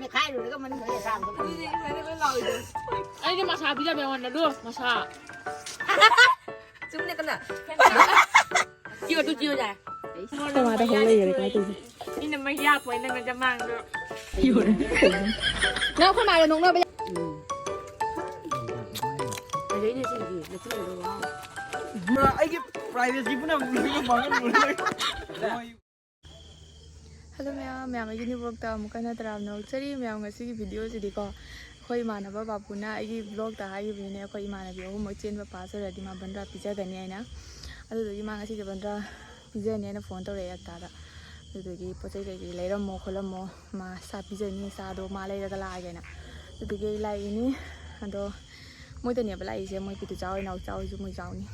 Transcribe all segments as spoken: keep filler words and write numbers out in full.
ꯃꯦꯠꯈꯥꯏꯔꯨꯔꯒ ꯃꯅꯨꯡꯗ ꯂꯩ ꯁꯥꯕꯗꯣ꯫ ꯑꯗꯨꯗꯤ ꯉꯁꯥꯏꯗ ꯂꯣꯏ ꯂꯥꯎꯏꯗꯣ꯫ ꯑꯩꯗꯤ ꯃꯁꯥ ꯄꯤꯖꯕ ꯑꯩꯉꯣꯟꯗ ꯑꯗꯨ ꯃꯁꯥ꯫ ꯆꯨꯝꯅ ꯀꯅꯥ? ꯆꯤꯌꯣ ꯇꯨ ꯆꯤꯌꯣ ꯌꯥꯏ꯫ ꯀꯃꯥꯏꯅ ꯍꯧ ꯂꯩꯈꯔꯦ ꯀꯃꯥꯏꯅ ꯇꯧꯁꯦ? ꯃꯤꯅ ꯃꯩ ꯌꯥꯛꯄ ꯅꯪꯅ ꯖꯃꯥꯡꯗꯣ꯫ ꯅꯪ ꯑꯩꯈꯣꯏ ꯃꯥꯒ ꯅꯣꯛꯅꯕ ꯌꯥ-, ꯑꯗꯩꯅꯦ ꯁꯤꯒꯤ ꯅꯆꯤꯟꯗꯣ ꯋꯥ꯫ ꯑꯩꯒꯤ privacy ꯄꯨꯝꯅꯃꯛ ꯂꯣꯏꯅ ꯃꯥꯡꯍꯟꯈ꯭ꯔꯦ꯫ Hello ꯃꯌꯥꯝ, ꯃꯌꯥꯝ ꯑꯩꯒꯤ new vlogꯇ ꯑꯃꯨꯛ ꯍꯟꯅ ꯇꯔꯥꯝꯅ ꯑꯣꯛꯆꯔꯤ꯫ ꯃꯌꯥꯝ ꯉꯁꯤꯒꯤ videoꯁꯤꯗꯤꯀꯣ, ꯑꯩꯈꯣꯏ ꯏꯃꯥꯟꯅꯕ ꯕꯥꯕꯨꯅ ꯑꯩꯒꯤ vlogꯇ ꯍꯥꯏꯈꯤꯕꯅꯤꯅꯦ, ꯑꯩꯈꯣꯏ ꯏꯃꯥꯟꯅꯕꯤ ꯑꯍꯨꯝꯃꯛ ꯆꯦꯟꯕ pass ꯑꯣꯏꯔꯗꯤ ꯃꯥ ꯕꯟꯗ꯭ꯔꯥ ꯄꯤꯖꯒꯅꯤ ꯍꯥꯏꯅ꯫ ꯑꯗꯨꯗꯨꯒꯤ ꯃꯥ ꯉꯁꯤꯁꯦ ꯕꯟꯗ꯭ꯔꯥ ꯄꯤꯖꯅꯤ ꯍꯥꯏꯅ phone ꯇꯧꯔꯛꯑꯦ ꯑꯛꯇꯥꯗ꯫ ꯑꯗꯨꯗꯨꯒꯤ ꯄꯣꯠ ꯆꯩ ꯀꯩꯀꯩ ꯂꯩꯔꯝꯃꯣ ꯈꯣꯠꯂꯝꯃꯣ, ꯃꯥ ꯆꯥ ꯄꯤꯖꯅꯤ, ꯆꯥꯗꯣ ꯃꯥ ꯂꯩꯔꯒ ꯂꯥꯛꯑꯒꯦꯅ꯫ ꯑꯗꯨꯗꯨꯒꯤ ꯑꯩ ꯂꯥꯛꯏꯅꯤ꯫ ꯑꯗꯣ ꯃꯣꯏꯗꯅꯦꯕ ꯂꯥꯛꯏꯁꯦ, ꯃꯣꯏ ꯄꯤꯇꯨꯆꯥ ꯍꯣꯏ, ꯅꯥꯎꯆꯥ ꯍꯣꯏꯁꯨ ꯃꯣꯏ ꯌꯥꯎꯅꯤ꯫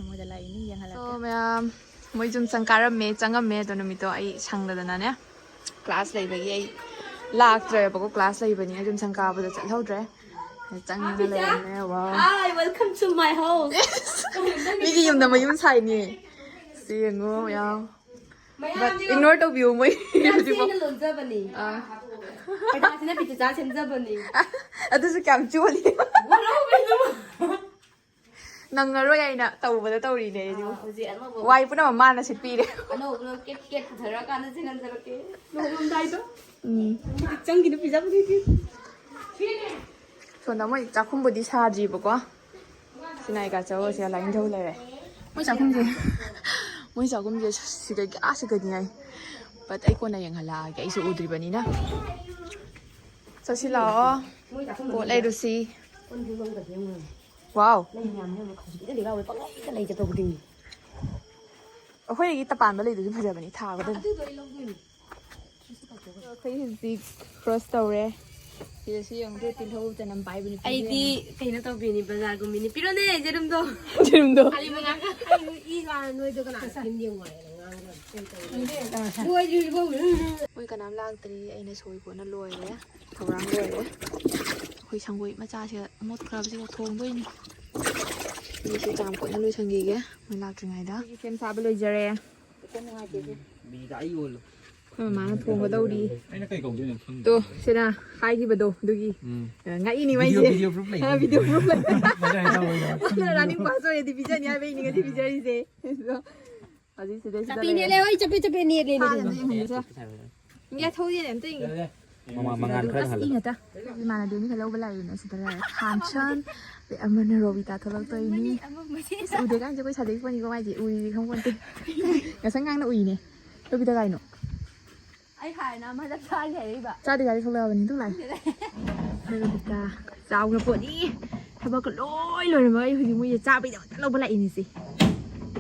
ꯃꯣꯏꯗ ꯂꯥꯛꯏꯅꯤ, ꯌꯦꯡꯍꯜꯂꯛꯀꯦ꯫ So ꯃꯌꯥꯝ, ꯃꯣꯏ ꯌꯨꯝ ꯆꯪꯀꯥꯔꯝꯃꯦ, ꯆꯪꯉꯝꯃꯦ꯫ ꯑꯗꯣ ꯅꯨꯃꯤꯠꯇꯣ ꯑꯩ ꯁꯪꯗꯗꯅꯅꯦ, class ꯂꯩꯕꯒꯤ ꯑꯩ ꯂꯥꯛꯇ꯭ꯔꯦꯕꯀꯣ꯫ Class ꯂꯩꯕꯅꯤꯅ ꯌꯨꯝ ꯁꯪ ꯀꯥꯕꯗ ꯆꯠꯍꯧꯗ꯭ꯔꯦ꯫ ꯆꯪꯉꯒ ꯂꯩꯔꯝꯃꯦ꯫ Wow. Hi, welcome to my house. ꯃꯤꯒꯤ ꯌꯨꯝꯗ ꯃꯌꯨꯝ ꯁꯥꯏꯅꯤ꯫ ꯁꯤ ꯌꯦꯡꯉꯣ ꯃꯌꯥꯝ꯫ But ꯃꯌꯥꯝꯁꯤꯅ ignore ꯇꯧꯕꯤꯌꯨ ꯃꯣꯏ ꯃꯌꯥꯝꯁꯤ ꯍꯧꯖꯤꯛꯐꯥꯎ꯫ ꯑꯩꯅ ꯂꯣꯟꯖꯕꯅꯤ꯫ ꯑꯥ꯫ ꯄꯩꯁꯥꯁꯤꯅ ꯄꯤꯇꯨꯆꯥ ꯁꯦꯝꯖꯕꯅꯤ꯫ ꯑꯗꯨꯁꯨ ꯀꯌꯥꯝ ꯆꯣꯜꯂꯤ꯫ ꯋꯥꯔꯧꯕꯤꯅꯨ꯫ ꯅꯪꯉꯔꯣꯏ ꯍꯥꯏꯅ ꯇꯧꯕꯗ ꯇꯧꯔꯤꯅꯦ ꯑꯩꯁꯨ꯫ ꯑꯥ, ꯍꯧꯖꯤꯛ ꯑꯅꯧꯕ ꯋꯥꯏ ꯄꯨꯝꯅꯃꯛ ꯃꯥꯅ ꯁꯤꯠꯄꯤꯔꯦ꯫ ꯑꯅꯧꯕ ꯀꯦꯠ ꯀꯦꯠ ꯄꯨꯊꯔꯛꯑꯀꯥꯟꯗ ꯆꯦꯟꯍꯟꯖꯔꯛꯀꯦ꯫ ꯂꯨꯍꯣꯡꯉꯝꯗꯥꯏꯗꯣ꯫ ꯎꯝ꯫ ꯍꯧꯖꯤꯛ ꯆꯪꯈꯤꯅꯨ, ꯄꯤꯖꯕꯗꯨꯗꯤ꯫ ꯁꯣꯝꯗ ꯃꯣꯏ ꯆꯥꯛꯈꯨꯝꯕꯨꯗꯤ ꯁꯥꯗ꯭ꯔꯤꯕꯀꯣ꯫ ꯁꯤꯅ ꯑꯩ ꯀꯥꯆꯧ, ꯁꯤꯗ ꯂꯥꯏꯅꯤꯡꯊꯧ ꯂꯩꯔꯦ꯫ ꯃꯣꯏ ꯆꯥꯛꯈꯨꯝꯁꯦ, ꯃꯣꯏ ꯆꯥꯛꯈꯨꯝꯁꯦ ꯁꯤꯗꯒꯤ ꯑꯥ ꯁꯤꯗꯅꯤ ꯍꯥꯏ꯫ But ꯑꯩ ꯀꯣꯟꯅ ꯌꯦꯡꯍꯜꯂꯛꯑꯒꯦ, ꯑꯩꯁꯨ ꯎꯗ꯭ꯔꯤꯕꯅꯤꯅ꯫ ꯆꯠꯁꯤ ꯂꯥꯛꯑꯣ꯫ ꯄꯣꯠ ꯂꯩꯔꯨꯁꯤ꯫ Wow꯫ ꯑꯩꯈꯣꯏꯒꯤ ꯇꯄꯥꯟꯕ ꯂꯩꯗꯨꯁꯨ ꯐꯖꯕꯅꯤ, ꯊꯥꯒꯗꯕꯅꯤ꯫ ꯑꯗꯨꯗꯣ ꯑꯩ ꯂꯧꯗꯣꯏꯅꯤ꯫ ꯑꯩꯈꯣꯏ ꯍꯧꯖꯤꯛ cross ꯇꯧꯔꯦ꯫ ꯁꯤꯗꯁꯨ ꯌꯦꯡꯉꯨꯗꯣ, ꯇꯤꯜꯍꯧ ꯆꯅꯝ ꯄꯥꯏꯕ ꯅꯨꯄꯤ ꯑꯩꯗꯤ ꯌꯦꯡꯉꯨ꯫ ꯀꯩꯅꯣ ꯇꯧꯕꯤꯅꯤ, ꯕꯖꯥꯔꯒꯨꯝꯃꯤꯅꯤ꯫ ꯄꯤꯔꯣꯅꯦ, ꯌꯦꯔꯨꯝꯗꯣ꯫ ꯌꯦꯔꯨꯝꯗꯣ꯫ ꯑꯩ ꯏ ꯂꯥ ꯅꯣꯏꯗꯣ ꯀꯅꯥ ꯁꯤꯝ ꯌꯦꯡꯉꯣ ꯍꯥꯏꯅ ꯉꯥꯡꯈ꯭ꯔꯕ? ꯀꯩ ꯇꯧꯔꯤꯅꯣ? ꯂꯣꯏꯗ꯭ꯔꯤꯕꯣ? ꯃꯣꯏ ꯀꯅꯥꯝ ꯂꯥꯛꯇ꯭ꯔꯤ꯫ ꯑꯩꯅ ꯁꯣꯏ ꯈꯣꯠꯅ ꯂꯣꯏꯔꯦ꯫ ꯊꯧꯔꯥꯡ ꯂꯣꯏꯔꯦ꯫ ꯑꯩꯈꯣꯏ ꯁꯪꯒꯣꯏ ꯃꯆꯥꯁꯦ ꯃꯣꯠꯈ꯭ꯔꯕꯁꯤꯒ ꯊꯣꯡꯗꯣꯏꯅꯤ꯫ ꯃꯤꯁꯦ ꯆꯥꯝ ꯈꯣꯠꯅ ꯂꯣꯏꯁꯟꯈꯤꯒꯦ ꯃꯣꯏ ꯂꯥꯛꯇ꯭ꯔꯤꯉꯩꯗ꯫ ꯑꯩꯈꯣꯏꯒꯤ ꯁꯦꯝ ꯁꯥꯕ ꯂꯣꯏꯖꯔꯦ꯫ ꯃꯤꯗ ꯑꯩ ꯌꯣꯜꯂꯨ꯫ ꯃꯃꯥꯅ ꯊꯣꯡꯒꯗꯧꯔꯤ꯫ ꯑꯩꯅ ꯀꯩ ꯀꯧꯗꯣꯏꯅꯣ ꯈꯪꯗꯦ꯫ ꯇꯣ, ꯁꯤꯅ ꯍꯥꯏꯈꯤꯕꯗꯣ ꯑꯗꯨꯒꯤ, ꯎꯝ꯫ ꯑ, ꯉꯛꯏꯅꯤ ꯃꯥꯏꯁꯦ꯫ ꯚꯤꯗꯤꯑꯣ ꯄ꯭ꯔꯨꯐ ꯂꯩ꯫ ꯑ, ꯚꯤꯗꯤꯑꯣ ꯄ꯭ꯔꯨꯐ ꯂꯩ꯫ ꯃꯥꯅ running pass ꯑꯣꯏꯔꯗꯤ ꯄꯤꯖꯅꯤ ꯍꯥꯏꯕꯩꯅꯤ ꯉꯁꯤ ꯄꯤꯖꯔꯤꯁꯦ꯫ ꯑꯗꯣ ꯍꯧꯖꯤꯛ ꯁꯤꯗꯩꯁꯤꯗ ꯆꯞꯄꯤ ꯂꯩꯔꯦ꯫ ꯅꯦꯠꯂꯦ, ꯍꯣꯏ, ꯆꯞꯄꯤ, ꯆꯞꯄꯤ, ꯅꯦꯠꯂꯦ, ꯁꯥꯗ ꯅꯦꯠꯂꯦ꯫ ꯑꯝꯇ ꯌꯦꯡꯍꯟꯒꯦꯁꯦ꯫ ꯌꯥ, ꯊꯧꯔꯤꯅꯦ ꯑꯝꯇ ꯌꯦꯡꯒꯦ꯫ ꯃꯃꯥ ꯃꯉꯥꯜ ꯈꯔ ꯑꯁ, ꯍꯜꯂꯣ꯫ ꯏ ꯉꯥꯛꯇ꯫ ꯏꯃꯥꯟꯅꯕꯤ ꯑꯅꯤ ꯈꯔ ꯂꯧꯕ ꯂꯥꯛꯏꯅꯦ ꯁꯤꯗ ꯂꯩꯔꯦ꯫ ꯊꯥꯝꯁꯟ, ꯑꯗꯩ ꯑꯃꯅ ꯔꯣꯕꯤꯇꯥ ꯊꯣꯛꯂꯛꯇꯣꯏꯅꯤ꯫ ꯑꯁ, ꯎꯗꯦ ꯀꯥꯏꯅ ꯑꯩꯈꯣꯏ ꯁꯥꯗꯩ ꯄꯣꯠꯅꯤꯀꯣ ꯃꯥꯏꯁꯦ꯫ ꯎꯔꯤꯗꯤ ꯈꯪꯄꯣꯟꯇꯦ꯫ ꯉꯁꯪ ꯉꯥꯡꯅ ꯎꯏꯅꯦ꯫ ꯔꯣꯕꯤꯇꯥ ꯀꯥꯏꯅꯣ? ꯑꯩ ꯍꯥꯟꯅ ꯑꯃꯗ ꯆꯥꯒꯦ ꯍꯥꯏꯔꯛꯏꯕ꯫ ꯆꯥꯗꯤ ꯒꯥꯔꯤ ꯊꯣꯛꯂꯛꯑꯕꯅꯤ, ꯑꯗꯨ ꯂꯥꯛꯑꯦ꯫ ꯔꯣꯕꯤꯇꯥ, ꯆꯥꯎꯅ ꯄꯣꯠꯅꯤ꯫ ꯊꯕꯛꯀ ꯂꯣꯏ ꯂꯣꯏꯔꯝꯃꯒ ꯑꯩ ꯍꯧꯖꯤꯛ ꯃꯣꯏꯁꯦ ꯆꯥꯕꯩꯗꯃꯛꯇ ꯂꯧꯕ ꯂꯥꯛꯏꯅꯦ ꯁꯦ꯫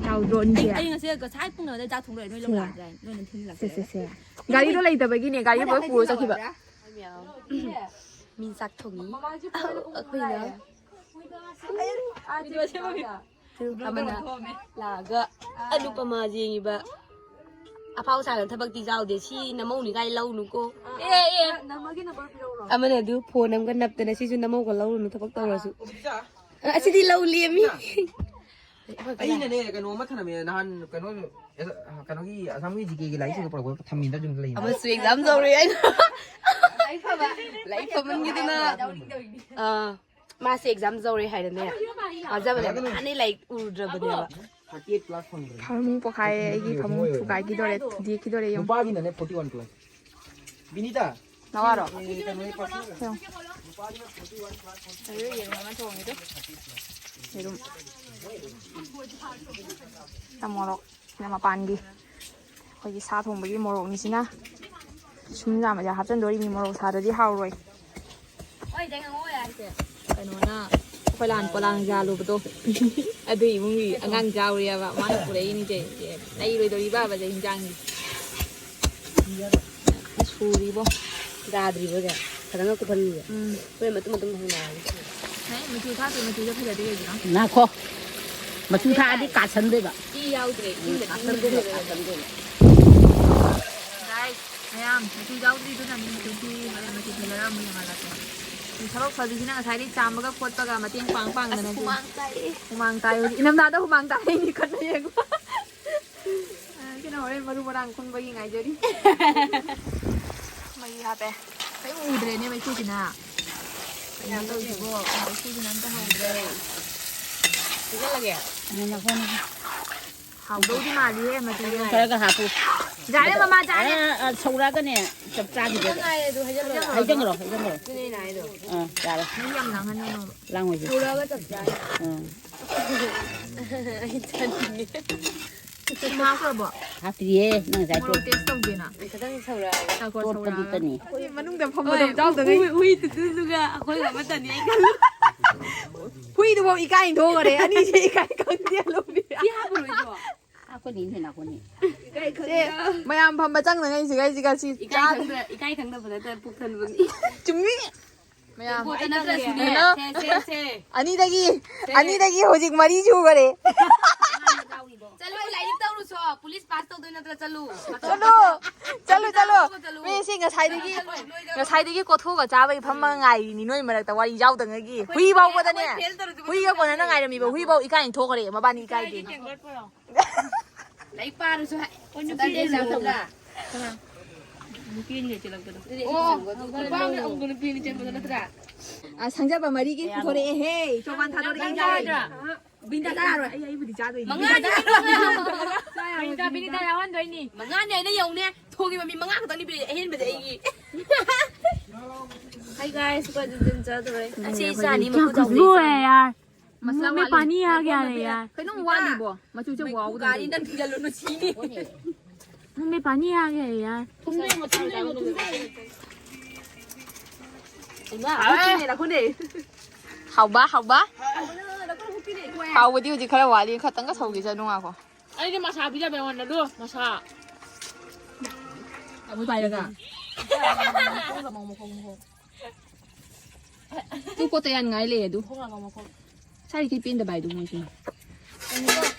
ꯆꯥꯎꯗ꯭ꯔꯣ ꯑꯅꯤꯁꯦ? ꯑꯩ, ꯑꯩ ꯉꯁꯤ ꯉꯁꯥꯏ ꯄꯨꯡ ꯀꯩꯅꯣꯗ ꯆꯥꯛ ꯊꯣꯡ ꯂꯣꯏꯔꯦ, ꯅꯣꯏ ꯁꯦ꯫ ꯂꯧꯕ ꯂꯥꯛꯇ꯭ꯔꯦ꯫ ꯅꯣꯏꯅ ꯊꯤꯟ ꯁꯦ, ꯂꯥꯛꯇ꯭ꯔꯦ꯫ ꯁꯦ, ꯁꯦ꯫ ꯒꯥꯔꯤꯗꯣ ꯂꯩꯇꯕꯒꯤꯅꯦ, ꯒꯥꯔꯤ ꯃꯥꯅ ꯂꯣꯏ ꯄꯨꯔ ꯆꯠꯈꯤꯕ꯫ ꯃꯤ ꯆꯥꯛ ꯊꯣꯡꯉꯤ꯫ ꯑꯩꯈꯣꯏꯅ ꯑꯃꯅ ꯂꯥꯛꯑꯒ ꯑꯅꯨꯄꯃꯥ ꯌꯦꯡꯉꯤꯕ꯫ ꯑꯐꯥꯎ ꯁꯥꯗꯅ ꯊꯕꯛꯇꯤ ꯌꯥꯎꯗꯦ꯫ ꯁꯤ ꯅꯃꯧꯅꯤ ꯀꯥꯏ ꯂꯧꯅꯨꯀꯣ꯫ ꯑꯦ, ꯑꯦ꯫ ꯑꯃꯅ ꯑꯗꯨ ꯐꯣꯟ ꯑꯃꯒ ꯅꯞꯇꯅ ꯁꯤꯁꯨ ꯅꯃꯧꯒ ꯂꯧꯔꯨꯅꯨ ꯊꯕꯛ ꯇꯧꯔꯁꯨ꯫ ꯑꯁꯤꯗꯤ ꯂꯧ ꯂꯦꯝꯃꯤ꯫ ꯑꯩꯅꯅꯦ ꯀꯩꯅꯣ ꯑꯃ ꯊꯅꯝꯃꯦ ꯅꯍꯥꯟ ꯀꯩꯅꯣ, ꯀꯩꯅꯣꯒꯤ ꯑꯁꯥꯝꯒꯤ ꯖꯤ ꯀꯦꯒꯤ ꯂꯥꯏꯔꯤꯛꯁꯤꯡꯗꯣ ꯄꯨꯔꯛꯄ ꯊꯝꯃꯤꯟꯗ ꯑꯗꯨꯝ ꯂꯩ꯫ ꯑꯃꯁꯨ ꯑꯦꯛꯖꯥꯝ ꯇꯧꯔꯤ ꯍꯥꯏꯅ꯫ ꯂꯥꯏꯔꯤꯛ ꯐꯕ, ꯂꯥꯏꯔꯤꯛ ꯐꯃꯟꯒꯤꯗꯅ꯫ ꯑꯥ, ꯃꯥꯁꯦ ꯑꯦꯛꯖꯥꯝ ꯇꯧꯔꯦ ꯍꯥꯏꯅꯅꯦ꯫ ꯄꯥꯖꯕꯅꯦ, ꯃꯥꯅꯦ ꯂꯥꯏꯔꯤꯛ ꯎꯗ꯭ꯔꯕꯅꯦꯕ꯫ ꯐꯃꯨꯡ ꯄꯣꯛꯈꯥꯏꯌꯦ, ꯑꯩꯒꯤ ꯐꯃꯨꯡ ꯊꯨꯒꯥꯏꯈꯤꯗꯣꯔꯦ, ꯊꯨꯗꯦꯛꯈꯤꯗꯣꯔꯦ ꯌꯦꯡꯉꯨ꯫ ꯅꯨꯄꯥꯒꯤꯅꯅꯦ forty one plus꯫ ꯕꯤꯅꯤꯇꯥ꯫ ꯅꯋꯥꯔꯣ? ꯑꯦ, ꯀꯩꯅꯣ, ꯌꯦꯡꯉꯣ꯫ ꯌꯦꯔꯨꯝ ꯑꯃ ꯊꯣꯡꯉꯤꯗꯣ꯫ ꯌꯦꯔꯨꯝ꯫ ꯃꯣꯔꯣꯛ꯫ ꯁꯤꯅ ꯃꯄꯥꯟꯒꯤ ꯑꯩꯈꯣꯏꯒꯤ ꯁꯥ ꯊꯣꯡꯕꯒꯤ ꯃꯣꯔꯣꯛꯅꯤ ꯁꯤꯅ꯫ ꯁꯨꯝ ꯌꯥꯝꯕꯁꯦ ꯍꯥꯞꯆꯤꯟꯗꯣꯔꯤꯕꯅꯤ, ꯃꯣꯔꯣꯛ ꯁꯥꯗ꯭ꯔꯗꯤ ꯍꯥꯎꯔꯣꯏ꯫ ꯀꯩꯅꯣꯅ ꯑꯩꯈꯣꯏ ꯂꯥꯟ ꯄꯣꯂꯥꯡ ꯌꯥꯜꯂꯨꯕꯗꯣ ꯑꯗꯨ ꯏꯃꯨꯡꯒꯤ ꯑꯉꯥꯡ ꯌꯥꯎꯔꯤꯑꯕ, ꯃꯥꯅ ꯄꯨꯔꯛꯏꯅꯤ ꯆꯦ꯫ ꯂꯩꯔꯣꯏꯗꯧꯔꯤꯕꯕꯁꯦ ꯍꯤꯟꯖꯥꯡꯗꯤ꯫ ꯁꯨꯔꯤꯕꯣ꯫ ꯌꯥꯗ꯭ꯔꯤꯕꯣ ꯁꯦ? ꯐꯖꯅ ꯀꯨꯞꯍꯟꯒꯦ꯫ ꯎꯝ꯫ ꯍꯣꯔꯦꯟ ꯃꯇꯨꯝ ꯃꯇꯨꯝ ꯍꯪꯅꯔꯒꯦ꯫ ꯍꯦ, ꯃꯆꯨ ꯊꯥꯛꯇꯦ, ꯃꯆꯨꯗ ꯐꯖꯗꯦ ꯀꯩꯒꯤꯅꯣ? ꯉꯥꯏꯈꯣ꯫ ꯃꯆꯨ ꯊꯥꯛꯑꯗꯤ ꯀꯥꯁꯟꯗꯣꯏꯕ꯫ ꯏ ꯌꯥꯎꯗ꯭ꯔꯦ, ꯏꯁꯤꯡꯗ ꯀꯥꯁꯟꯗꯣꯏꯕ, ꯇꯤꯡꯗꯣꯏꯕ꯫ ꯀꯥꯁꯟꯗꯣꯏꯕ꯫ Guys, ꯃꯌꯥꯝ, ꯃꯆꯨ ꯌꯥꯎꯗ꯭ꯔꯤꯗꯨꯅꯅꯦ, ꯃꯆꯨ ꯊꯤ, ꯍꯣꯔꯦꯟ ꯃꯆꯨ ꯐꯖꯔ ꯑꯃꯨꯛ ꯌꯦꯡꯍꯜꯂꯛꯀꯦ꯫ ꯊꯕꯛ ꯐꯕꯤꯁꯤꯅ ꯉꯁꯥꯏꯗꯩ ꯆꯥꯝꯕꯒ ꯈꯣꯠꯄꯒ ꯃꯇꯦꯡ ꯄꯥꯡ ꯄꯥꯡꯗꯅ ꯑꯁ, ꯍꯨꯃꯥꯡ ꯇꯥꯏꯌꯦ꯫ ꯍꯨꯃꯥꯡ ꯇꯥꯏ ꯍꯧꯖꯤꯛ꯫ ꯏꯅꯝꯊꯥꯗ ꯍꯨꯃꯥꯡ ꯇꯥꯏ, ꯃꯤ ꯈꯠꯅ ꯌꯦꯡꯉꯣ꯫ ꯑ, ꯀꯩꯅꯣ ꯍꯣꯔꯦꯟ ꯃꯔꯨ ꯃꯔꯥꯡ ꯈꯨꯟꯕꯒꯤ ꯉꯥꯏꯖꯔꯤ꯫ ꯃꯩ ꯍꯥꯞꯄꯦ꯫ ꯀꯩꯝ ꯎꯗ꯭ꯔꯦꯅꯦ ꯃꯩꯈꯨꯁꯤꯅ꯫ ꯀꯩꯅꯣ ꯇꯧꯔꯤꯁꯤꯕꯣ? ꯃꯩꯈꯨꯁꯤꯅ ꯑꯝꯇ ꯍꯧꯗ꯭ꯔꯦ꯫ ꯊꯤꯖꯤꯜꯂꯒꯦ꯫ ꯍꯥꯎꯗꯧꯗꯤ ꯃꯥꯜꯂꯤꯍꯦ, ꯃꯆꯨꯁꯦ꯫ ꯈꯔꯒ ꯍꯥꯞꯄꯨ꯫ ꯌꯥꯔꯦ, ꯃꯃꯥ, ꯆꯥꯔꯦ꯫ ꯑ, ꯑ, ꯁꯧꯔꯛꯑꯒꯅꯦ, ꯆꯞ ꯆꯥꯈꯤꯗꯣꯏꯕ꯫ ꯉꯥꯏꯔꯦ ꯑꯗꯨ, ꯍꯩꯖꯜꯂꯣ꯫ ꯍꯩꯖꯟꯈ꯭ꯔꯣ, ꯍꯩꯖꯟꯈ꯭ꯔꯣ꯫ ꯑꯗꯨꯅꯦ ꯑꯩꯅ ꯍꯥꯏꯗꯣ꯫ ꯑꯥ, ꯌꯥꯔꯦ꯫ ꯃꯤ ꯌꯥꯝ ꯂꯥꯡꯍꯟꯒꯅꯣꯕ꯫ ꯂꯥꯡꯉꯣꯏꯁꯦ꯫ ꯁꯧꯔꯛꯑꯒ ꯆꯞ ꯆꯥꯔꯦ꯫ ꯑꯥ꯫ ꯑꯩ ꯆꯥꯅꯤꯡꯉꯦ꯫ ꯊꯨꯝ ꯍꯥꯞꯈ꯭ꯔꯕꯣ? ꯍꯥꯞꯇ꯭ꯔꯤꯌꯦ, ꯅꯪ ꯉꯁꯥꯏ ꯃꯣꯔꯣꯛ ꯇꯣꯠ-, ꯇꯦꯁ ꯇꯧꯒꯦꯅ꯫ ꯈꯤꯇꯪ ꯁꯧꯔꯛꯑꯒꯦ꯫ ꯆꯥꯛꯀꯣ ꯇꯣꯠꯄꯗꯨ ꯁꯧꯔꯛꯑꯒ꯫ ꯇꯅꯤ꯫ ꯑꯩꯈꯣꯏ ꯃꯅꯨꯡꯗ ꯐꯝꯕꯗꯣ ꯍꯣꯏ, ꯆꯥꯎꯗꯉꯩ꯫ ꯍꯨꯏ, ꯍꯨꯏ ꯇꯨꯇꯨꯗꯨꯒ ꯑꯩꯈꯣꯏꯒ ꯑꯃꯠꯇꯅꯤ ꯑꯩ ꯈꯜꯂꯨ꯫ ꯍꯨꯏꯗꯨꯐꯥꯎ ꯏꯀꯥꯏ ꯊꯣꯛꯈꯔꯦ, ꯑꯅꯤꯁꯦ ꯏꯀꯥꯏ ꯈꯪꯗꯦ ꯂꯧꯕꯤꯔꯦ꯫ ꯁꯤ ꯍꯥꯞꯄꯔꯣꯏꯗ꯭ꯔꯣ? ꯍꯥꯄꯅꯤ ꯍꯦꯟꯅ ꯀꯣꯅꯤ꯫ ꯁꯦ, ꯃꯌꯥꯝ ꯐꯝꯕ ꯆꯪꯗꯉꯩꯁꯤꯒ ꯑꯩꯁꯤꯒ ꯁꯤ ꯏꯀꯥꯏ ꯆꯥ-, ꯈꯪꯗ-, ꯏꯀꯥꯏ ꯈꯪꯗꯕ ꯅꯠꯇꯅ ꯄꯨꯛ ꯊꯟꯕꯅꯤ꯫ ꯆꯨꯝꯃꯤ꯫ ꯃꯌꯥꯝ꯫ ꯄꯣꯠꯇ ꯅꯠꯇ꯭ꯔꯁꯨꯅꯦ꯫ ꯍꯜꯂꯣ꯫ ꯁꯦ, ꯁꯦ, ꯁꯦ꯫ ꯑꯅꯤꯗꯒꯤ, ꯁꯦ꯫ ꯑꯅꯤꯗꯒꯤ ꯍꯧꯖꯤꯛ ꯃꯔꯤ ꯁꯨꯈꯔꯦ꯫ ꯆꯠꯂꯨ, ꯂꯥꯏꯔꯤꯛ ꯇꯧꯔꯨꯆꯣ꯫ ꯄꯨꯂꯤꯁ ꯄꯥꯁ ꯇꯧꯗꯣꯏ ꯅꯠꯇ꯭ꯔꯥ? ꯆꯠꯂꯨ꯫ ꯆꯠꯂꯨ, ꯆꯠꯂꯨ, ꯆꯠꯂꯨ꯫ ꯆꯠꯂꯨ, ꯆꯠꯂꯨ꯫ ꯃꯤ ꯁꯤ ꯉꯁꯥꯏꯗꯒꯤ, ꯂꯣꯏ, ꯂꯣꯏ, ꯂꯣꯏ꯫ ꯉꯁꯥꯏꯗꯒꯤ ꯀꯣꯊꯣꯛꯑꯒ ꯆꯥꯕꯒꯤ ꯐꯝꯃꯒ ꯉꯥꯏꯔꯤꯅꯤ ꯅꯣꯏ ꯃꯔꯛꯇ ꯋꯥꯔꯤ ꯌꯥꯎꯗꯉꯩꯒꯤ꯫ ꯑꯩꯈꯣꯏ ꯍꯨꯏ ꯐꯥꯎꯕꯗꯅꯦ, ꯑꯩꯈꯣꯏ ꯐꯦꯜ ꯇꯧꯔꯁꯨ ꯍꯨꯏꯒ ꯀꯣꯟꯅꯅ ꯉꯥꯏꯔꯝꯃꯤꯕ꯫ ꯍꯨꯏꯐꯥꯎ ꯏꯀꯥꯏꯅ ꯊꯣꯛꯈ꯭ꯔꯦ, ꯃꯕꯥꯅꯤ ꯏꯀꯥꯏꯗꯦ꯫ ꯂꯥꯏꯔꯤꯛ ꯄꯥꯔꯁꯨ ꯍꯥꯏ꯫ ꯑꯣ, ꯅꯨꯄꯤ Saturday exam ꯂꯩꯕ꯭ꯔꯣ? ꯇꯧꯕ꯭ꯔꯥ? ꯀꯅꯥ? ꯅꯨꯄꯤ ꯑꯅꯤꯒ ꯆꯦꯜꯂꯛꯄꯗꯣ꯫ ꯑꯗꯨꯗꯤ ꯑꯣ, exam ꯒ ꯑꯗꯨꯝ ꯅꯨꯄꯥ ꯑꯃꯅ ꯑꯃꯨꯛ ꯅꯨꯄꯤ ꯑꯅꯤ ꯆꯦꯟꯕꯗꯣ ꯅꯠꯇ꯭ꯔꯥ? ꯑ, ꯁꯪꯖꯕ ꯃꯔꯤꯒꯤ ꯄꯨꯊꯣꯔꯛꯑꯦꯍꯦ꯫ ꯆꯣꯀꯥꯟ ꯊꯥꯗꯣꯔꯛꯑꯦ꯫ ꯅꯪ ꯆꯥꯔꯣꯏꯗ꯭ꯔꯥ? ꯕꯤꯟꯗꯥ ꯆꯥꯔꯣꯏ꯫ ꯑꯩ, ꯑꯩꯕꯨꯗꯤ ꯆꯥꯗꯣꯏꯅꯦ꯫ ꯃꯉꯥꯅꯤ ꯕꯤꯟꯗꯥ ꯆꯥꯔꯣꯏ꯫ ꯕꯤꯟꯗꯥ, ꯕꯤꯟꯗꯥ ꯌꯥꯎꯍꯟꯗꯣꯏꯅꯤ꯫ ꯃꯉꯥꯅꯤ ꯑꯩꯅ ꯌꯧꯅꯦ꯫ ꯊꯣꯡꯉꯤꯕ ꯃꯤ ꯃꯉꯥ ꯈꯛꯇꯪꯅꯤ ꯄꯤꯔꯛꯏ, ꯑꯍꯦꯟꯕꯗꯤ ꯑꯩꯒꯤ꯫ Hi guys, ꯑꯩꯈꯣꯏ ꯑꯗꯨꯝ ꯆꯥꯗꯣꯔꯦ꯫ ꯑꯁꯤ ꯏꯆꯥꯅꯤ ꯃꯈꯨꯠ ꯆꯥꯎꯕꯤ꯫ ꯌꯥꯔ꯫ ꯃꯁꯂꯥ ꯃꯦ ꯋꯥꯠꯂꯤ꯫ ꯄꯥꯅꯤ ꯑ ꯒꯌꯥ ꯔꯦ ꯌꯥꯔ꯫ ꯀꯩꯅꯣꯝ ꯋꯥꯠꯂꯤꯕꯣ? ꯃꯆꯨꯁꯦ ꯋꯥꯎꯗ꯭ꯔꯦ꯫ ꯒꯥꯔꯤ ꯅꯪ ꯊꯤꯖꯜꯂꯨ, ꯅꯨꯡꯁꯤꯅꯤ꯫ ꯃꯦ ꯄꯥꯅꯤ ꯑ ꯒꯌꯥ ꯔꯦ ꯌꯥꯔ꯫ ꯏꯃꯥ, ꯂꯥꯛꯈꯣꯅꯦ, ꯂꯥꯛꯈꯣꯅꯦ꯫ ꯍꯥꯎꯕ, ꯍꯥꯎꯕ꯫ ꯍꯥꯎꯕꯗꯤ ꯍꯧꯖꯤꯛ ꯈꯔ ꯋꯥꯠꯂꯤ, ꯈꯇꯪꯒ ꯁꯧꯈꯤꯁꯅꯨ, ꯉꯥꯏꯈꯣ꯫ ꯑꯩꯗꯤ ꯃꯁꯥ ꯄꯤꯖꯕ ꯑꯩꯉꯣꯟꯗ, ꯂꯨ, ꯃꯁꯥ꯫ ꯑꯃꯨꯛ ꯄꯥꯏꯔꯒ꯫ ꯇꯨ ꯀꯣꯠꯇ ꯌꯥꯅꯤꯡꯉꯥꯏ ꯂꯩ ꯑꯗꯨ꯫ ꯁꯥꯏꯗꯤ ꯄꯦꯟꯗꯕ ꯍꯥꯏꯗꯨ ꯃꯣꯏꯁꯦ꯫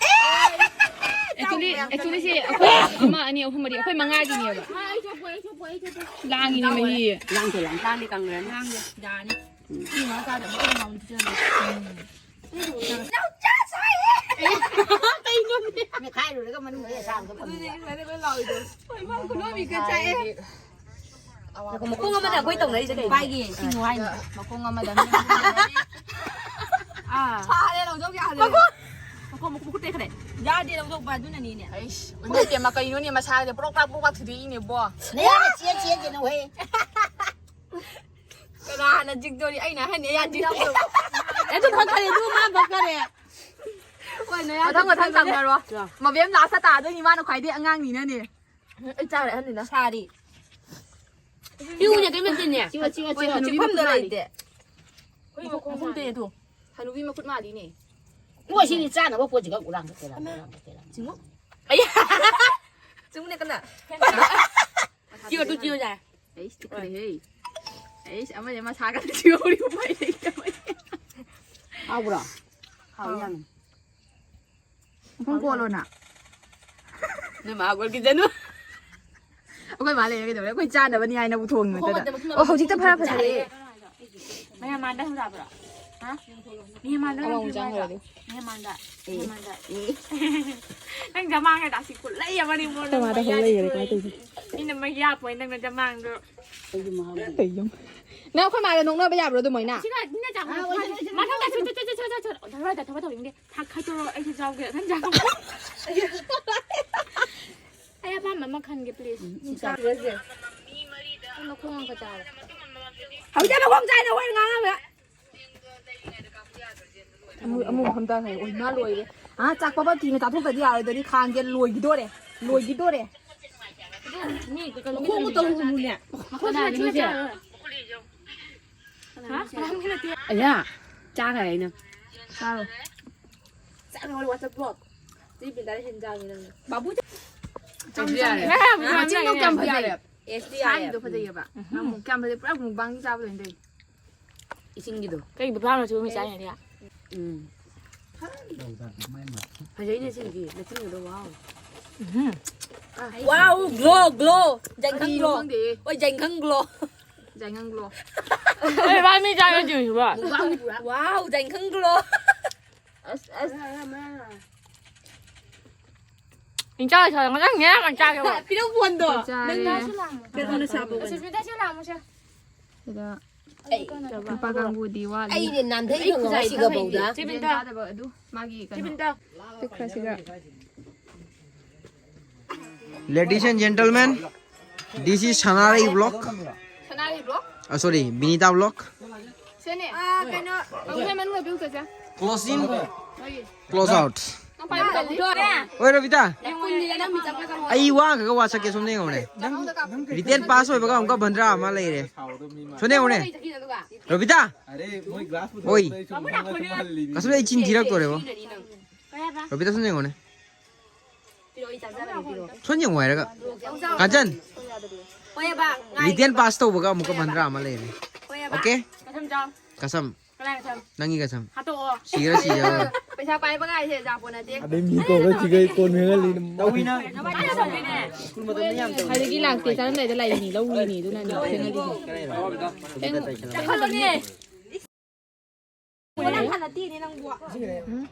Actually, actually ꯁꯤ ꯑꯩꯈꯣꯏ ꯑꯃ, ꯑꯅꯤ, ꯑꯍꯨꯝ, ꯃꯔꯤ, ꯑꯩꯈꯣꯏ ꯃꯉꯥꯒꯤꯅꯦꯕ꯫ ꯂꯥꯡꯉꯤꯅꯦ ꯃꯍꯤ꯫ ꯂꯥꯡꯗꯦ, ꯂꯥꯡ-, ꯂꯥꯡꯗꯦ ꯀꯪꯈ꯭ꯔꯅꯤ꯫ ꯂꯥꯡꯗꯦ, ꯌꯥꯔꯅꯤ꯫ ꯁꯤ ꯉꯥ ꯆꯥꯗꯕ ꯑꯩꯈꯣꯏ ꯃꯃꯥ ꯄꯤꯖꯅꯤ꯫ ꯎꯝ꯫ ꯃꯦꯠꯈꯥꯏꯔꯨꯔꯒ ꯃꯅꯨꯡꯗ ꯑꯁꯥꯕꯗꯣ ꯐꯪꯉꯤꯕ꯫ ꯑꯗꯨꯅꯦ ꯂꯣꯏ ꯂꯥꯎꯔꯤꯗꯣ꯫ ꯍꯣꯏ, ꯏꯃꯥ ꯈꯨꯅꯣꯏ ꯃꯤ ꯈꯔ ꯆꯥꯛꯑꯦ꯫ ꯃꯈꯣꯡ ꯑꯃꯅ ꯑꯩꯈꯣꯏ ꯇꯧꯅꯔꯤꯁꯦ ꯀꯩꯅꯣ? ꯄꯥꯏꯒꯦ, ꯁꯤꯡꯉꯨ ꯍꯥꯏꯅꯤ꯫ ꯃꯈꯣꯡ ꯑꯃꯗ ꯃꯤ ꯑꯍꯨꯝ ꯇꯧꯅꯔꯤ꯫ ꯑꯥ꯫ ꯐꯥꯔꯦ, ꯂꯧꯊꯣꯛ ꯌꯥꯗ꯭ꯔꯦ꯫ ꯃꯈꯣꯡ, ꯃꯈꯣꯡ ꯃꯈꯨꯠ ꯇꯦꯛꯈ꯭ꯔꯦ꯫ ꯌꯥꯗꯦ ꯂꯧꯊꯣꯛꯄ, ꯑꯗꯨꯅꯅꯤꯅꯦ꯫ ꯑꯩꯁ, ꯏꯃꯥ ꯏꯕꯦꯝꯃ, ꯀꯩꯅꯣꯅꯦ, ꯃꯁꯥꯁꯦ ꯄ꯭ꯔꯣꯛ ꯄ꯭ꯔꯥꯛ ꯄ꯭ꯔꯣꯛ ꯄ꯭ꯔꯥꯛ ꯊꯨꯗꯦꯛꯏꯅꯦꯕꯣ꯫ ꯅꯌꯥꯅ ꯆꯦꯟ ꯆꯦꯟꯁꯤꯅꯧꯍꯦ꯫ ꯀꯅꯥꯅ ꯆꯤꯛꯇꯣꯔꯤ? ꯑꯩꯅ ꯑꯍꯟꯅꯤ, ꯑꯌꯥ ꯆꯤꯛꯇꯣꯔꯤ꯫ ꯑꯗꯨ ꯐꯈ꯭ꯔꯦ, ꯑꯗꯨ ꯃꯥ ꯐꯈ꯭ꯔꯦ꯫ ꯍꯣꯏ, ꯅꯌꯥ ꯃꯊꯪ ꯃꯊꯪ ꯆꯤꯛꯇꯣꯔꯤ꯫ ꯇꯝꯅꯔꯣ꯫ ꯃꯕꯦꯝ ꯂꯥꯁꯇ ꯇꯥꯗꯣꯏꯅꯤ, ꯃꯥꯅ ꯈ꯭ꯋꯥꯏꯗꯩ ꯑꯉꯥꯡꯅꯤꯅꯅꯦ꯫ ꯑꯩ ꯆꯥꯔꯦ ꯑꯍꯟꯅꯤꯅ꯫ ꯁꯥꯔꯤ꯫ ꯄꯤꯌꯨꯅꯦ, ꯀꯩꯝ ꯅꯠꯇꯦꯅꯦ꯫ ꯆꯤꯛꯑꯣ, ꯆꯤꯛꯑꯣ, ꯍꯣꯏ, ꯆꯤꯛꯑꯣ, ꯍꯅꯨꯕꯤ ꯆꯤꯛꯐꯝꯗꯣ ꯃꯈꯨꯠ ꯃꯥꯜꯂꯤ꯫ ꯂꯩꯇꯦ꯫ ꯍꯣꯏ, ꯃꯈꯣꯡ ꯃꯈꯣꯡ ꯃꯥꯜꯂꯤ꯫ ꯇꯦꯛꯑꯦ ꯑꯗꯣ꯫ ꯍꯅꯨꯕꯤ ꯃꯈꯨꯠ ꯃꯥꯜꯂꯤꯅꯦ꯫ ꯃꯣꯏ ꯁꯤꯗꯤ ꯆꯥꯅꯕ ꯄꯣꯠꯁꯤꯒ ꯎꯔꯥꯡ ꯀꯠꯇꯦ, ꯎꯔꯥꯡ ꯀꯠꯇꯦ꯫ ꯆꯤꯡꯉꯨ꯫ ꯑꯌꯥ! ꯆꯤꯡꯉꯨꯅꯦ ꯀꯟꯅ꯫ ꯆꯤꯛꯑꯣ, ꯑꯗꯨ ꯆꯤꯛꯑꯣ ꯌꯥꯔꯦ꯫ ꯑꯩꯁ, ꯆꯤꯛꯈ꯭ꯔꯦꯍꯦ꯫ ꯑꯩꯁ, ꯑꯃꯁꯦ ꯃꯁꯥꯒ ꯆꯤꯛꯍꯧꯔꯤ, ꯎꯄꯥꯏ ꯂꯩꯇꯕꯩ꯫ ꯍꯥꯎꯕ꯭ꯔꯣ? ꯍꯥꯎ ꯌꯥꯝ꯫ ꯃꯈꯣꯡ ꯀꯣꯜꯂꯣꯅ꯫ ꯅꯣꯏ ꯃꯥ ꯀꯣꯜꯈꯤꯖꯅꯨ꯫ ꯑꯩꯈꯣꯏ ꯃꯥ ꯂꯩꯔ ꯀꯩꯗꯧꯔꯦ? ꯑꯩꯈꯣꯏ ꯆꯥꯅꯕꯅꯤ ꯍꯥꯏꯅꯕꯨ ꯊꯣꯡꯉꯤ ꯃꯈꯣꯡ ꯅꯠꯇꯅ꯫ ꯅꯠꯇꯦ, ꯃꯈꯣꯡ ꯑꯣ, ꯍꯧꯖꯤꯛꯇ ꯐꯔ ꯐꯖꯔꯦ꯫ ꯃꯌꯥꯝ ꯃꯥꯟꯗ ꯍꯪꯖꯕ꯭ꯔꯣ? ꯍꯥ? ꯃꯤ ꯃꯥꯟꯗ ꯑꯃꯃꯨꯛ ꯍꯪꯖꯕ꯭ꯔꯣ? ꯆꯪꯈ꯭ꯔꯗꯤ꯫ ꯃꯤ ꯃꯥꯟꯗ꯫ ꯑꯦ꯫ ꯃꯤ ꯃꯥꯟꯗ꯫ ꯑꯦ꯫ ꯅꯪ ꯖꯃꯥꯡꯒ ꯗꯥꯁꯤ ꯈꯨꯠꯂꯩ ꯑꯃꯅꯤ ꯃꯣ꯫ ꯑꯩꯈꯣꯏ ꯃꯥꯗ ꯍꯧ ꯂꯩꯈꯔꯦ, ꯀꯃꯥꯏꯅ ꯇꯧꯔꯤꯅꯣ? ꯃꯤꯅ ꯃꯩ ꯌꯥꯄꯣꯏ ꯅꯪꯅ ꯖꯃꯥꯡꯗꯣ꯫ ꯑꯩꯒꯤ ꯃꯍꯥꯎꯗꯤ꯫ ꯀꯩ ꯌꯨꯝ? ꯅꯪ ꯑꯩꯈꯣꯏ ꯃꯥꯗ ꯅꯣꯛꯅꯕ ꯌꯥꯕ꯭ꯔꯣ ꯑꯗꯨꯃꯥꯏꯅ? ꯁꯤꯒ ꯅꯤꯅ ꯆꯥꯕ꯫ ꯑꯥ, ꯑꯣꯏ, ꯑꯣꯏ, ꯑꯣꯏ, ꯃꯊꯪꯗ ꯑꯣꯏ, ꯁꯨ-, ꯁꯨ-, ꯁꯨ-, ꯁꯨ-, ꯁꯨ-, ꯁꯨ-, ꯊꯕꯛ ꯇꯧꯅꯤꯡꯗꯦ꯫ ꯊꯥ-, ꯈꯥꯏꯗꯣꯔꯛꯑꯣ, ꯑꯩꯁꯨ ꯆꯥꯎꯒꯦ꯫ ꯅꯪ ꯆꯥꯎ-, ꯑꯩ ꯑꯄꯥꯝꯕ ꯑꯃ ꯈꯟꯒꯦ, please꯫ ꯎꯝ, ꯁꯤ ꯆꯥꯎ꯫ ꯆꯥꯎꯔꯁꯦ꯫ ꯅꯪ ꯃꯈꯣꯡ ꯑꯃꯒ ꯆꯥꯎ꯫ ꯍꯧꯖꯤꯛ ꯃꯈꯣꯡ ꯆꯥꯏꯅ ꯍꯣꯏ ꯉꯥꯡꯉꯝꯃꯦ꯫ ꯑꯃꯨꯛ, ꯑꯃꯨꯛ ꯃꯐꯝ ꯇꯥꯈ꯭ꯔꯦ꯫ ꯑꯣꯏ, ꯃꯥ ꯂꯣꯏꯔꯦ꯫ ꯑꯥ, ꯆꯥꯛ ꯄꯕ ꯊꯤꯅ ꯆꯥꯊꯣꯛꯇꯗꯤ ꯌꯥꯔꯣꯏꯗꯅꯤ꯫ ꯈꯥꯡꯁꯦ ꯂꯣꯏꯈꯤꯗꯣꯔꯦ꯫ ꯂꯣꯏꯈꯤꯗꯣꯔꯦ꯫ ꯃꯤ ꯀꯩꯅꯣꯒꯤ ꯃꯈꯣꯡ ꯇꯧꯔꯤꯅꯦ꯫ ꯇꯧꯔꯨꯅꯨꯅꯦ꯫ ꯃꯈꯣꯡ ꯀꯅꯥꯒꯤꯅꯣ ꯁꯦ? ꯍꯥ? ꯑꯌꯥ, ꯆꯥꯈ꯭ꯔꯦ ꯑꯩꯅ꯫ ꯆꯥꯔꯣ꯫ ꯆꯥꯛ ꯂꯣꯏꯔꯦ, WhatsApp block꯫ ꯁꯤ ꯕꯤꯟꯗꯥꯗ ꯍꯦꯟꯖꯥꯡꯅꯤ ꯅꯪꯅ꯫ ꯕꯥꯕꯨ ꯆꯥꯛ ꯆꯥꯕ ꯌꯥꯔꯦ꯫ ꯃꯆꯤꯟꯗꯣ ꯀꯌꯥꯝ ꯐꯖꯩ꯫ ꯑꯦꯁꯇꯤ ꯌꯥꯔꯦ꯫ ꯁꯥꯒꯤꯗꯣ ꯐꯖꯩꯌꯦꯕ꯫ ꯎꯝ꯫ ꯌꯥꯝ ꯀꯌꯥꯝ ꯐꯖꯩ, ꯄꯨꯔꯥ mukbang ꯆꯥꯕꯗꯧꯅ ꯇꯧꯏ꯫ ꯏꯁꯤꯡꯒꯤꯗꯣ꯫ ꯀꯩ ꯕꯕꯥꯅꯣ ꯁꯤꯕꯨ ꯃꯤ ꯆꯥꯏ ꯍꯥꯏꯅꯦ? ꯎꯝ꯫ ꯐꯖꯩꯅꯦ ꯁꯤꯒꯤ ꯃꯆꯤꯟꯒꯗꯣ, wow꯫ ꯎꯝ꯫ Wow, glow, glow꯫ ꯖꯥꯏꯈꯪ ꯀꯔꯤꯅꯣ glow꯫ ꯈꯪꯗꯦ꯫ ꯍꯣꯏ, ꯖꯥꯏꯈꯪ glow꯫ ꯖꯥꯏꯈꯪ glow꯫ ꯑꯦ, ꯚꯥꯏ, ꯃꯤ ꯆꯥꯏ ꯍꯥꯏꯗꯤ ꯁꯤꯕꯣ꯫ Wow, ꯖꯥꯏꯈꯪ glow꯫ ꯑꯁ ꯑꯁ꯫ ꯏꯟꯆꯥ ꯁꯥ ꯉꯥꯛꯇꯪ ꯉꯥꯏꯔꯒ ꯆꯥꯒꯦ ꯍꯣꯏ꯫ ꯄꯤꯔꯛ ꯐꯣꯟꯗꯣ꯫ ꯆꯥꯔꯦ꯫ ꯅꯪ ꯀꯩꯅꯣꯅ ꯁꯥꯕ ꯐꯣꯟ꯫ ꯁꯨꯁꯃꯤꯇꯥ ꯁꯤ ꯂꯥꯛꯑꯝꯃꯣꯁꯦ꯫ ꯁꯤꯗ ꯑꯩ ꯅꯨꯄꯥ ꯀꯥꯡꯕꯨꯗꯤ ꯋꯥꯠꯂꯤ꯫ ꯑꯩꯅꯦ ꯅꯥꯟꯊꯩ ꯑꯩ ꯈꯪꯉꯕ ꯈꯨꯖꯥꯏ ꯁꯤꯒ ꯈꯪꯉꯩꯗꯤ꯫ ꯕꯧꯗ꯫ ꯆꯦ ꯕꯤꯟꯇ꯫ ꯆꯥꯗꯕ ꯑꯗꯨ ꯃꯥꯒꯤ ꯀꯩꯅꯣ꯫ ꯆꯦ ꯕꯤꯟꯇ꯫ ꯄꯤꯛꯈ꯭ꯔꯁꯤꯒ꯫ Ladies and gentlemen, this is Sanarei vlog. Sanarei vlog? Uh, sorry, Binita block. ꯁꯦꯅꯦ꯫ ꯑꯥ, ꯀꯩꯅꯣ, ꯑꯃꯨꯛ ꯍꯦꯟꯃꯟꯈ꯭ꯔꯦ, ꯄꯤꯔꯨꯛꯇ ꯆꯦ꯫ Closing, ꯍꯣꯏ꯫ Close out. ꯅꯪ ꯄꯥꯏꯕ ꯇꯧꯗ꯭ꯔꯣ? ꯑꯣꯏ, ꯔꯕꯤꯇꯥ꯫ ꯅꯪ ꯄꯨꯟꯅꯤꯅꯦ, ꯅꯪ ꯃꯤꯆꯪ ꯈꯔ ꯆꯪꯉꯣ꯫ ꯑꯩ ꯋꯥ ꯈꯛ ꯋꯥ ꯁꯛꯀꯦ, ꯁꯣꯝꯗ ꯌꯦꯡꯉꯨꯅꯦ꯫ ꯔꯤꯇꯦꯟ ꯄꯥꯁ ꯑꯣꯏꯕꯒ ꯑꯃꯨꯛꯀ ꯚꯟꯗ꯭ꯔꯥ ꯑꯃ ꯂꯩꯔꯦ꯫ ꯁꯣꯝꯗ ꯌꯦꯡꯉꯨꯅꯦ꯫ ꯀꯩ ꯆꯠꯈꯤꯅꯣ ꯑꯗꯨꯒ? ꯔꯕꯤꯇꯥ꯫ ꯑꯣꯏ꯫ ꯀꯁꯝꯗ ꯑꯩ ꯆꯤꯟ ꯊꯤꯔꯛꯇꯣꯔꯦꯕꯣ꯫ ꯀꯩ ꯍꯥꯏꯕ? ꯔꯕꯤꯇꯥ, ꯁꯣꯝꯗ ꯌꯦꯡꯉꯨꯅꯦ꯫ ꯄꯤꯔꯛꯑꯣ, ꯑꯩ ꯆꯥꯖꯔꯒꯦ, ꯄꯤꯔꯛꯑꯣ꯫ ꯁꯣꯝ ꯌꯦꯡꯉꯨ ꯍꯥꯏꯔꯒ꯫ ꯀꯥꯟꯆꯟ꯫ ꯍꯣꯏꯑꯕ, ꯉꯥꯏꯒꯦꯕ꯫ ꯔꯤꯇꯦꯟ ꯄꯥꯁ ꯇꯧꯕꯒ ꯑꯃꯨꯛꯀ ꯚꯟꯗ꯭ꯔꯥ ꯑꯃ ꯂꯩꯔꯦ꯫ ꯍꯣꯏꯑꯕ꯫ ꯑꯣꯀꯦ? ꯀꯁꯝ ꯆꯥꯎ꯫ ꯀꯁꯝ꯫ ꯀꯅꯥꯏ ꯀꯁꯝ? ꯅꯪꯒꯤ ꯀꯁꯝ꯫ ꯍꯥꯠꯇꯣꯛꯑꯣ꯫ ꯁꯤꯒꯦꯔꯥ ꯁꯤꯖꯔꯣ꯫ ꯄꯩꯁꯥ ꯄꯥꯏꯕ ꯀꯥꯏꯁꯦ ꯑꯆꯥꯄꯣꯠ ꯅꯠꯇꯦ꯫ ꯑꯗꯩ ꯃꯤ ꯀꯧꯔ ꯊꯤꯒꯩ ꯀꯣꯟ ꯐꯦꯡꯍꯜꯂꯤ꯫ ꯇꯧꯋꯤꯅ꯫ ꯅꯕꯥꯅꯤ ꯇꯧꯗꯣꯏꯅꯦ꯫ ꯁ꯭ꯀꯨꯜ ꯃꯇꯝꯗ ꯌꯥꯝ ꯇꯧꯋꯤ꯫ ꯍꯧꯖꯤꯛꯀꯤ ꯂꯥꯛꯇꯦ, ꯆꯥꯔꯝꯗꯥꯏꯗ ꯂꯥꯛꯏꯅꯤ, ꯂꯧꯔꯤꯅꯤ, ꯑꯗꯨꯅꯅꯤ ꯐꯦꯡꯍꯜꯂꯤꯅꯤ꯫ ꯐꯦꯡ-, ꯆꯠꯈ꯭ꯔꯂꯣꯅꯦ꯫ ꯅꯪ ꯍꯥꯟꯅ ꯇꯦꯅꯦ ꯅꯪꯕꯨ꯫ ꯎꯝ꯫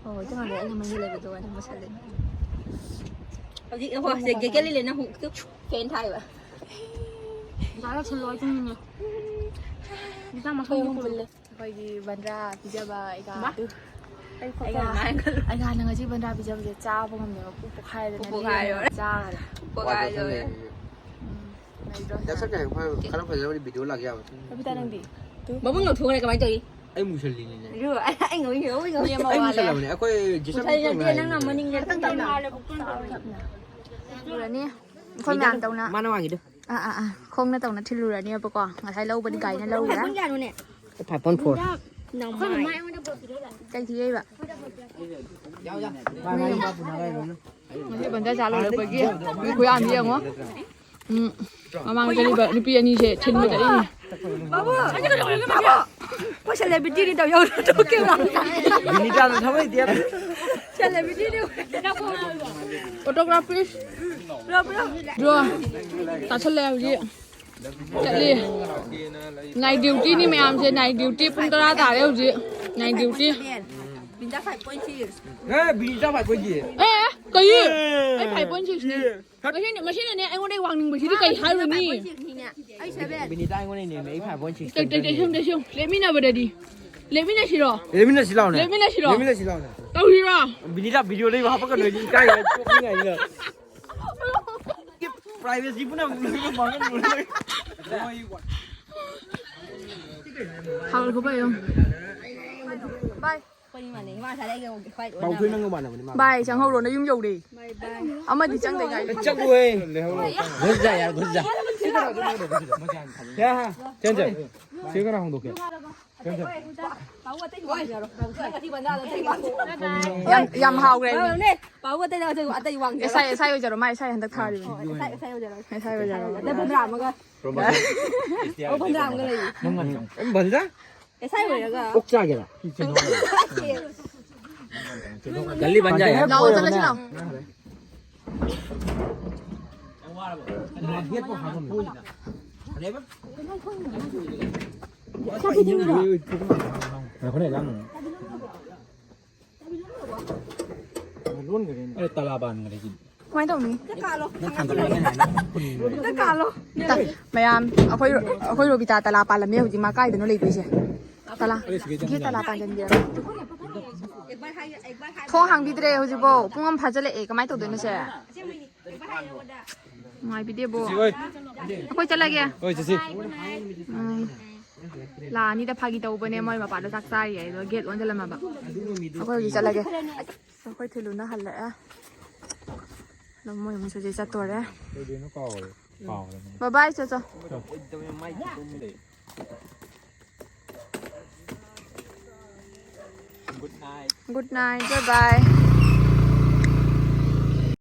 ꯍꯣꯏ, ꯍꯣꯏ, ꯆꯞ ꯃꯥꯟꯅꯩ꯫ ꯑꯩꯅ ꯃꯍꯤ ꯂꯩꯕꯗꯣ ꯑꯗꯨꯝ ꯃꯨꯁꯜꯂꯦ꯫ ꯍꯧꯖꯤꯛ ꯍꯣꯏ, ꯁꯦ ꯒꯦꯒꯦ ꯂꯤꯂꯦ ꯅꯪ ꯍꯨꯛꯇꯨ ꯐꯦꯟ ꯊꯥꯏꯕ꯫ ꯗꯥ ꯂꯥꯛꯁꯜꯂꯣ, ꯑꯩ ꯇꯨꯝꯅꯤꯡꯉꯦ꯫ ꯅꯨꯄꯥ ꯃꯁꯝ ꯑꯩꯈꯣꯏ ꯑꯍꯨꯝ ꯄꯨꯜꯂꯦ꯫ ꯑꯩꯈꯣꯏꯒꯤ ꯕꯟꯗ꯭ꯔꯥ ꯄꯤꯖꯕ ꯑꯩꯒ ꯃꯥ? ꯑꯗꯨ ꯑꯩ ꯈꯣꯠꯄ ꯑꯩꯒ, ꯃꯥꯡꯈ꯭ꯔꯦ꯫ ꯑꯩꯒ ꯍꯥꯟꯅ ꯉꯁꯤ ꯕꯟꯗ꯭ꯔꯥ ꯄꯤꯖꯕꯁꯦ ꯆꯥꯕ ꯉꯝꯗꯕ ꯄꯨꯛ ꯄꯣꯛꯈꯥꯏꯗꯅ ꯄꯨꯛ ꯄꯣꯛꯈꯥꯏꯔꯦ꯫ ꯂꯦꯝꯃꯦ ꯆꯥꯈ꯭ꯔꯦ꯫ ꯄꯨꯛ ꯄꯣꯛꯈꯥꯏꯔꯦ꯫ ꯎꯝ, ꯂꯩꯗꯣ꯫ ꯗꯥꯛꯇꯔ ꯀꯩ ꯈꯔ, ꯈꯔ ꯐꯖꯕꯗꯤ ꯚꯤꯗꯤꯑꯣ ꯂꯥꯛ ꯌꯥꯕ꯫ ꯔꯕꯤꯇꯥ, ꯅꯪꯗꯤ? ꯃꯕꯨꯡ ꯂꯧꯊꯣꯛꯈ꯭ꯔꯦ ꯀꯃꯥꯏꯅ ꯇꯧꯔꯤ? ꯑꯩ ꯃꯨꯁꯜꯂꯤꯅꯤꯅꯦ꯫ ꯑꯗꯨ ꯑꯩ, ꯑꯩ ꯉꯧꯔꯤ, ꯉꯧꯔꯤ, ꯉꯧꯔꯤ꯫ ꯃꯤ ꯑꯃ ꯑꯩ ꯋꯥꯠꯂꯦ꯫ ꯃꯨꯁꯜꯂꯕꯅꯦ꯫ ꯑꯩꯈꯣꯏ ꯖꯦꯁꯟ ꯃꯨꯁꯜꯂꯤ ꯅꯠꯇꯦ, ꯈꯣꯏ ꯅꯪꯅ ꯃꯅꯤꯡꯗ ꯈꯤꯇꯪ ꯇꯞꯅ꯫ ꯇꯞꯅ꯫ ꯊꯤꯜꯂꯨꯔꯅꯤ꯫ ꯑꯩꯈꯣꯏ ꯃꯌꯥꯝ ꯇꯧꯅ꯫ ꯃꯥꯅ ꯋꯥꯡꯉꯤꯗꯣ꯫ ꯑꯥ, ꯑꯥ, ꯑꯥ꯫ ꯈꯣꯡꯅ ꯇꯧꯅ ꯊꯤꯜꯂꯨꯔꯅꯤꯕꯀꯣ꯫ ꯉꯁꯥꯏ ꯂꯧꯕꯗꯤ ꯒꯥꯔꯤꯅ ꯂꯧꯔꯦ꯫ ꯄꯨꯡ ꯀꯌꯥꯅꯣꯅꯦ? Five point four꯫ ꯀꯩ ꯊꯤꯔꯛꯏꯕ? ꯉꯁꯤ ꯕꯟꯗꯔ ꯆꯥ ꯂꯣꯏꯔꯛꯄꯒꯤ ꯃꯤ ꯈꯨꯌꯥꯝꯁꯤ ꯌꯦꯡꯉꯣ꯫ ꯎꯝ, ꯃꯃꯥꯡꯗ ꯆꯠꯂꯤꯕ ꯅꯨꯄꯤ ꯑꯅꯤꯁꯦ ꯊꯤꯟꯕ ꯆꯠꯂꯤꯅꯤ꯫ ꯕꯥꯕꯨ! ꯕꯥꯕꯨ! ꯑꯩꯈꯣꯏ celebrityꯅꯤ ꯇꯧ ꯌꯥꯎꯔꯣ, ꯊꯣꯛꯀꯦ ꯂꯥꯎ꯫ ꯕꯤꯅꯤꯇꯥꯅ ꯊꯃꯣꯏ ꯇꯦꯛ꯫ Celebrityꯅꯤ꯫ Photography꯫ ꯄꯨꯔꯥ, ꯄꯨꯔꯥ꯫ ꯕ꯭ꯔꯣ, ꯇꯥꯁꯜꯂꯦ ꯍꯧꯖꯤꯛ꯫ ꯆꯠꯂꯤ꯫ Night dutyꯅꯤ ꯃꯌꯥꯝꯁꯦ, night duty ꯄꯨꯡ ꯇꯔꯥ ꯇꯥꯔꯦ ꯍꯧꯖꯤꯛ꯫ Night duty. ꯕꯤꯟꯗꯥ five point six. ꯍꯦ ꯕꯤꯅꯤꯇꯥ five point six. ꯑꯦ ꯀꯩ ꯑꯩ five point six ꯅꯤ꯫ ꯃꯁꯤꯅ ꯃꯁꯤꯅꯅꯦ ꯑꯩꯉꯣꯟꯗ ꯋꯥꯡꯅꯤꯡꯕꯁꯤꯗꯤ ꯀꯩ ꯍꯥꯏꯔꯨꯅꯤ? ꯑꯩ seven. ꯕꯤꯅꯤꯇꯥ ꯑꯩꯉꯣꯟꯗ ꯅꯦꯝꯃꯦ ꯑꯩ five point six. ꯇꯩꯁꯨꯝ ꯇꯩꯁꯨꯝ ꯂꯦꯞꯃꯤꯟꯅꯕꯗꯗꯤ ꯂꯦꯞꯃꯤꯟꯅꯁꯤꯔꯣ? ꯂꯦꯞꯃꯤꯟꯅꯁꯤ ꯂꯥꯎꯅꯦ꯫ ꯂꯦꯞꯃꯤꯟꯅꯁꯤꯔꯣ? ꯂꯦꯞꯃꯤꯟꯅꯁꯤ ꯂꯥꯎꯅꯦ꯫ ꯇꯧꯁꯤꯔꯣ? ꯕꯤꯅꯤꯇꯥ video ꯂꯩꯕ ꯍꯥꯄꯛꯀꯅꯨ ꯑꯩꯗꯤ ꯏꯀꯥꯏ ꯆꯣꯞꯅꯤꯡꯉꯥꯏꯅꯤꯅ꯫ Privacy ꯄꯨꯝꯅꯃꯛ ꯂꯣꯏꯅ ꯃꯥꯡꯍꯟꯕ꯫ ꯍꯥꯎꯔꯕꯣ ꯌꯦꯡꯉꯣ꯫ ꯑꯩꯈꯣꯏꯅꯤ ꯃꯥꯟꯅꯩ꯫ ꯃꯥ ꯉꯁꯥꯏꯗꯒꯤ ꯑꯩꯒ white ꯑꯣꯟꯅꯕ꯫ ꯄꯥꯎꯊꯣꯏ ꯅꯪꯒ ꯃꯥꯟꯅꯕꯅꯤ ꯃꯥ꯫ ꯕꯥꯏ ꯆꯪꯍꯧꯔꯣ ꯅꯌꯨꯝ ꯌꯧꯔꯦ꯫ ꯑꯃꯗꯤ ꯆꯪꯗ꯭ꯔꯤꯉꯥꯏ꯫ ꯆꯠꯂꯨꯍꯦ꯫ ꯘꯨꯁ ꯖꯥ ꯌꯥꯔ ꯘꯨꯁ ꯖꯥ꯫ ꯍꯦ ꯍꯦ꯫ ꯆꯦꯟ ꯆꯦꯟ꯫ ꯁꯤ ꯀꯅꯥ ꯍꯣꯡꯗꯣꯛꯀꯦ? ꯌꯥꯝ ꯌꯥꯝ ꯍꯥꯎꯈ꯭ꯔꯦ꯫ ꯄꯥꯎ ꯑꯇꯩ ꯑꯇꯩ ꯋꯥꯡꯖꯔꯣ꯫ ꯑꯦꯁꯥꯏ ꯑꯦꯁꯥꯏ ꯑꯣꯏꯖꯔꯣ ꯃꯥ ꯑꯦꯁꯥꯏ ꯍꯟꯗꯛ ꯊꯥꯔꯤꯕꯅꯤ꯫ ꯑꯦꯁꯥꯏ ꯑꯣꯏꯖꯔꯣ꯫ ꯑꯦꯁꯥꯏ ꯑꯣꯏꯖꯔꯣ꯫ ꯑꯗ ꯕꯟꯗ꯭ꯔꯥ ꯑꯃꯒ꯫ ꯑꯣ ꯕꯟꯗ꯭ꯔꯥ ꯑꯃꯒ ꯂꯩꯌꯦ꯫ ꯕꯟꯗ꯭ꯔꯥ? ꯑꯦꯁꯥꯏ ꯑꯣꯏꯔꯒ꯫ ꯑꯣꯛ ꯆꯥꯒꯦꯔꯥ? ꯖꯜꯗꯤ ꯕꯟ ꯖꯥ ꯌꯥꯔ꯫ ꯂꯥꯛꯑꯣ ꯆꯠꯂꯁꯤ ꯂꯥꯛꯑꯣ꯫ ꯉꯥꯏꯈꯣꯅꯦ ꯂꯥꯡꯒꯅꯨ꯫ ꯑꯩ ꯇꯂꯥ ꯄꯥꯟꯈ꯭ꯔꯦ ꯁꯤꯗꯤ꯫ ꯀꯃꯥꯏꯅ ꯇꯧꯅꯤ? ꯅꯪ ꯊꯥꯡꯒꯠꯂꯒ ꯍꯥꯏꯅ꯫ ꯃꯌꯥꯝ ꯑꯩꯈꯣꯏ ꯑꯩꯈꯣꯏ ꯔꯣꯕꯤꯇꯥ ꯇꯂꯥ ꯄꯥꯜꯂꯝꯃꯦ ꯍꯧꯖꯤꯛ ꯃꯥ ꯀꯥꯏꯗꯅꯣ ꯂꯩꯗꯣꯏꯁꯦ? ꯇꯂꯥ ꯒꯤ ꯇꯂꯥ ꯄꯥꯟꯖꯟꯒꯦ꯫ ꯊꯣꯡ ꯍꯥꯡꯕꯤꯗ꯭ꯔꯦ ꯍꯧꯖꯤꯛꯐꯥꯎ ꯄꯨꯡ ꯑꯃ ꯐꯥꯖꯤꯜꯂꯛꯑꯦ ꯀꯃꯥꯏꯅ ꯇꯧꯗꯣꯏꯅꯣ ꯁꯦ? ꯅꯨꯡꯉꯥꯏꯕꯤꯗꯦꯕꯣ꯫ ꯑꯩꯈꯣꯏ ꯆꯠꯂꯒꯦ꯫ ꯍꯣꯏ ꯆꯠꯁꯤ꯫ ꯎꯝ꯫ ꯂꯥꯛꯑꯅꯤꯗ ꯐꯥꯒꯤ ꯇꯧꯕꯅꯦ ꯃꯣꯏ ꯃꯄꯥꯗ ꯆꯥꯛ ꯆꯥꯔꯤ ꯍꯥꯏꯗꯣ ꯒꯦꯠ ꯂꯣꯟꯁꯤꯜꯂꯝꯃꯕ꯫ ꯑꯩꯈꯣꯏ ꯍꯧꯖꯤꯛ ꯆꯠꯂꯒꯦ꯫ ꯑꯩꯈꯣꯏ ꯊꯤꯂꯨꯅ ꯍꯜꯂꯛꯑꯦ꯫ ꯑꯗꯣ ꯃꯣꯏ ꯑꯃꯨꯛ ꯍꯧꯖꯤꯛ ꯆꯠꯇꯣꯔꯦ꯫ ꯀꯩꯗꯩꯅꯣ ꯀꯥꯎꯔꯦ꯫ ꯀꯥꯎꯔꯦ꯫ ꯕꯥꯏ ꯕꯥꯏ ꯆꯣꯆꯣ꯫ Good night, bye bye.